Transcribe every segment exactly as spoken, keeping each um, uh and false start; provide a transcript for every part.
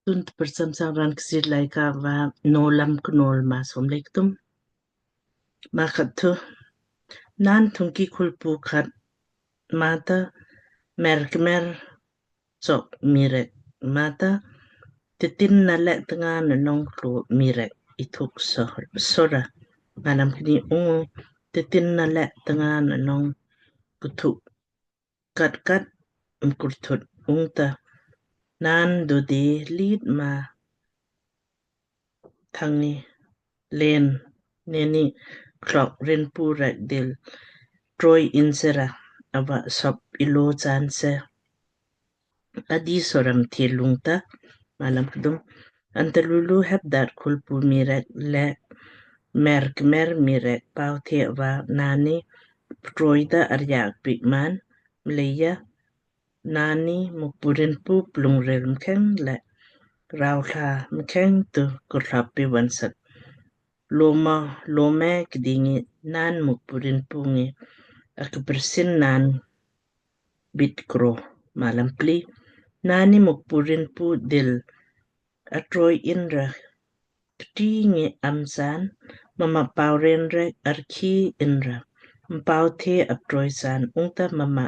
Tun tprsam sang raan Kchiir Laaika va Nowlam Knowl maa som le kthum. Maa khat thu. Naan thungki khulpu khat mata mer kmer chok mii rek mata titinna le tnga na nong klo mii rek ithuk so-, sora. Malam kni. Ungu titinna le tnga na nong kuthuk kat kat mkurthut ungta naan dudi lit ma thangi len neni klok rinpu rek dil troi insera ava sop ilo chaan se adi soram thi lungta. Malam kdum. Antalulu hep dat khulpu mii rek le mer kmer mii rek pau the va naanni ptroi da aryak piik maan mleija naanni Mukpu Rinpu plung rel mkheng le rau thla mkheng tu kurlap pi vansat loma lome kdingi naan Mukpu Rinpu ngi akpersin naan bit kro. Malam pli. Naanni Mukpu Rinpu dil atroi inra kti ngi am chaan mama pau ren rek arki inra mpau the aptroi chaan ungta mama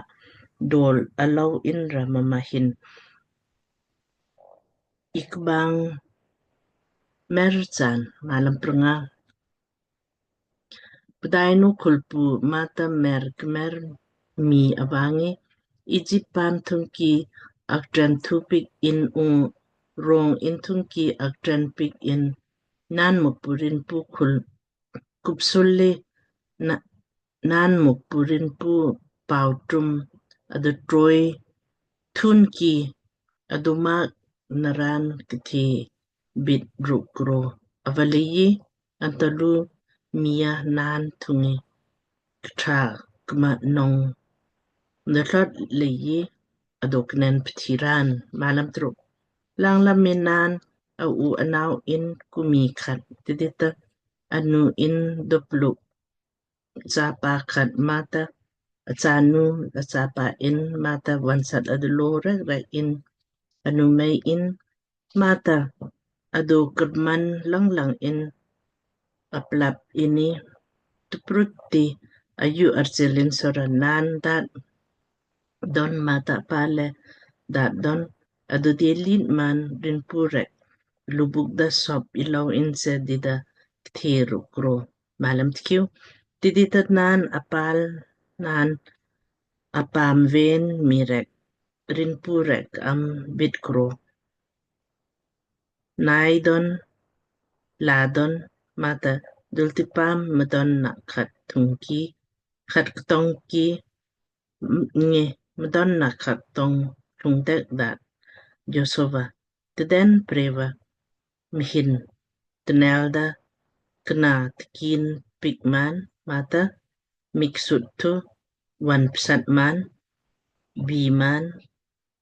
dol alau inra mama hin ikbang mer chaan. Malam prnga. Pdainu khulpu mata mer kmer mii avangi Ijip paam thungki aktren thu piik in ungu rong in thungki aktren piik in naan Mukpu Rinpu khul kupsul le na naan Mukpu Rinpu pau trum adu troi thungki adu mak naraan kthi bit ruk kro ava leiji antalu mii a naan thungi ktra kma nong nalot leiji adu knen pthi raan. Malam truk. Langlam mi naan a u anau in kumi khat tidita anu in dopluk chapa khat mata achanu achapa in mata vansat adolo rek rek in anu mei in mata adu kerman lang lang in aplap ini tuprut ti ayu arjelin sora naan dat don mata pale dat don adu delit maan rinpu rek lubuk da sop ilau inse dida kthe ruk kro. Malam tkiu. Tidita naan apal naan apaam ven mii rek rinpu rek am bit kro. Nai don la don mata dulti paam mdon na khat thungki khat ktong ki ngi mdon na khat tong thung dek dat Josova tden preva mhin tnel da kna tkin piik maan mata miksut thu van psat maan bi maan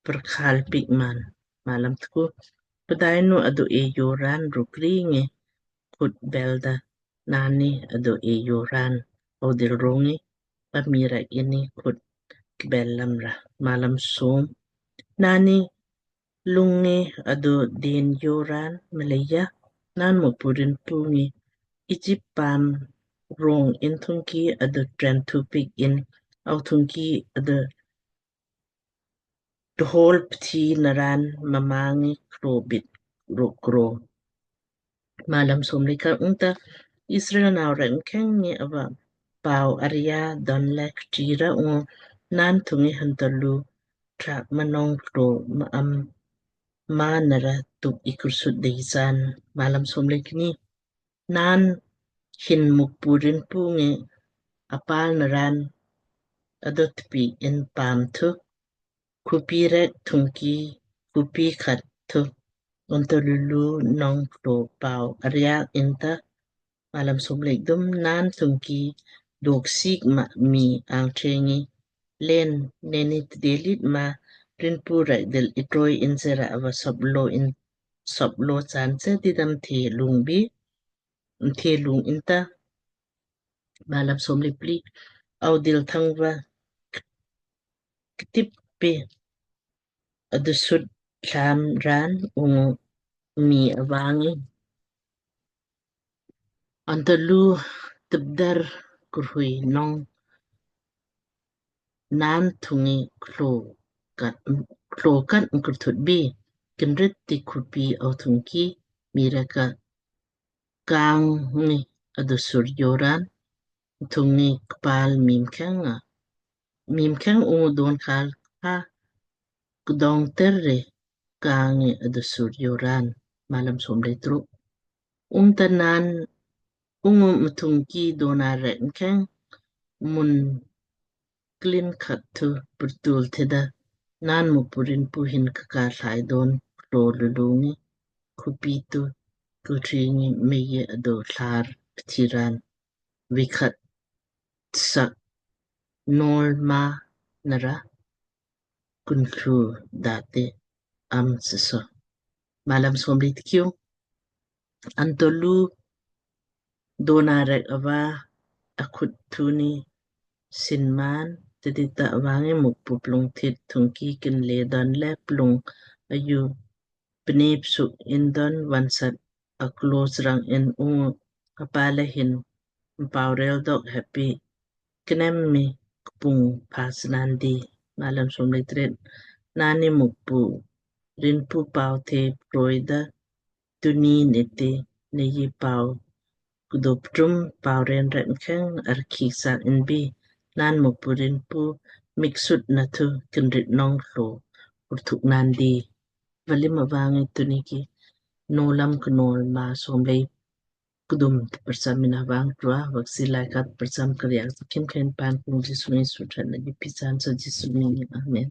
perkhal piik maan. Malam tku. Pdainu adu e yoran rukri ngi khut belda naanni adu e yoran audil rongi pamira ini khut kbel lamra. Malam som. Naanni lungi adu din yoran mleija naan Mukpu Rinpu ngi Ijip paam rong in thungki adu tren thu piik in au thungki adu dhol pthi naraan mma ngi kro bit ruk kro. Malam som le khat. Ungta Israel nau rek mkheng ngi ava pau aria don le kti ra ungu naan thungi hantalu trak manong kro ma am ma nara tuk ikursut dei chaan. Malam som le kni. Naan hin Mukpu Rinpu ngi apal naraan adot piik in paam thu khupi rek thungki khupi khat thu unta lulu nong klo pau ariak inta. Malam som le kdum. Naan thungki dok sik ma mii angthe ngi len neni tdelit ma rinpu rek dil itroi inse ra ava sop lo in sop lo chaan se didam the lung bi the lung inta. Malam som le pli. Audil thangva ktip pe adusut thlam raan ungu mii ava ngi anto lu tibdar kurhui nong naan thungi klo kat klo kat kurthut bi kinrit ti khupi au thungki mii rek ka kang ngi adusur joran thungi kpal mii mkheng a mii mkheng u don khal kha kdong ter re kang ngi adusur joran. Malam som le truk. Ungta naan ungu mthungki dona rek mkheng mun klin khat thu purtul theda naan Mukpu Rinpu hin kaka thlai don klo lulu ngi khupi tu kutri ngi mei ye ado thlar pthiran vikhat sak nol ma nara kunthlu date am seso. Malam som le tkiu. Anto lu dona rek ava akhut thuni sinman tedita ava ngi Mukpu plung thit thungki kinle don le plung ayu pnip suk indon vansat aklos rang in ungu apale hin mpau rel dok heppi knem mi kpung pas nandi. Malam som le tret. Naan ni Mukpu Rinpu pau the proida tuni niti neyi pau kudop trum pau ren rek mkheng arki sa inbi naan Mukpu Rinpu miksut nathu kinrit nong lo kurthuk nandi. Valim ava ngi tuni ki nolam knol ma som le kudum persam mina vang tua vaksi laikat persam kriak kim khen pan kung Jisu ngi sutran na di pisan sa Jisu ngi. Amen.